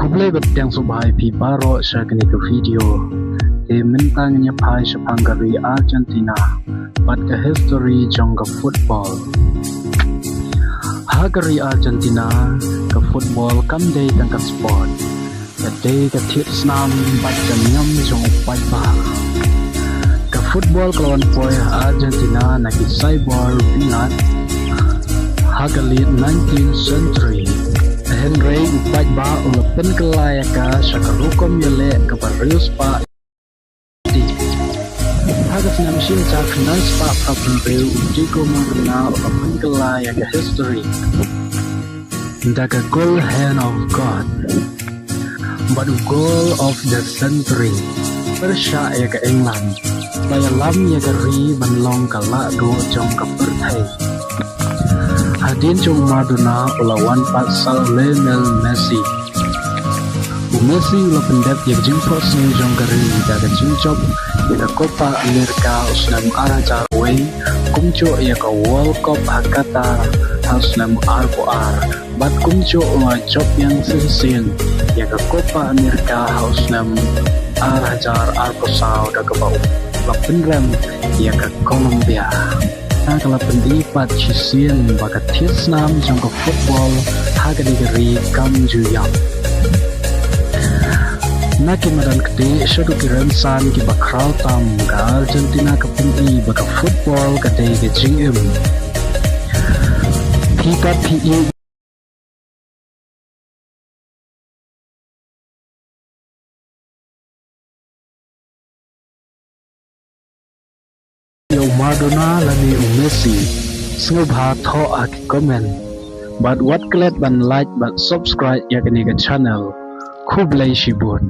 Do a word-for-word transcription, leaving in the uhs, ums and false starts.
Khublei bad pdiang sngewbha ïa phi baroh sha kane ka video. Te mynta ngin ïa phai shaphang ka ri Argentina bad ka history jong ka football. Ha ka ri Argentina, ka football kam dei tang ka sport. Ka dei ka thied snam bad ka niam jong u paidbah. Ka football ka la wan poi ha Argentina na ki Cyber Village ha ka late nineteenth century. Hynrei u paidbah u la pynkylla ïa ka sha ka rukom ïaleh kaba riewspah. Ha ka snem shi hajar khyndai spah phra phew hynriew, u Diego Maradona u la pynkylla ïa ka history da ka goal Hand of God bad u goal of the century, pyrshah ïa ka England, ba ïalam ïa ka ri ban long ka lahduh jong ka pyrthei. Hadien jong u Maradona u la wan pat sa u Lionel Messi. U Messi u la pyndep ïa ka jingphohsniew jong ka ri da ka jingjop ïa ka Copa America ha u snem ar hajar wei, kumjuh ïa ka World Cup ha Qatar ha u snem arphew ar, bad kumjuh u la jop ïa shisien ïa ka Copa America ha u snem ar hajar arphew saw, da kaba u la pynrem ïa ka Colombia. Ka la pyni pat shisien ba ka thied snam jong ka football ha kane ka ri kam ju ïap. Na ki madan ktieh shaduh ki rynsan kiba khraw tam, ka Argentina ka pyni ba ka football ka dei ka jingim. Phi pat phi ïeit ïa u Maradona lane u Messi? Sngewbha thoh ha ki comment. Bad wat klet ban like bad subscribe ïa kane ka channel. Khublei shibun.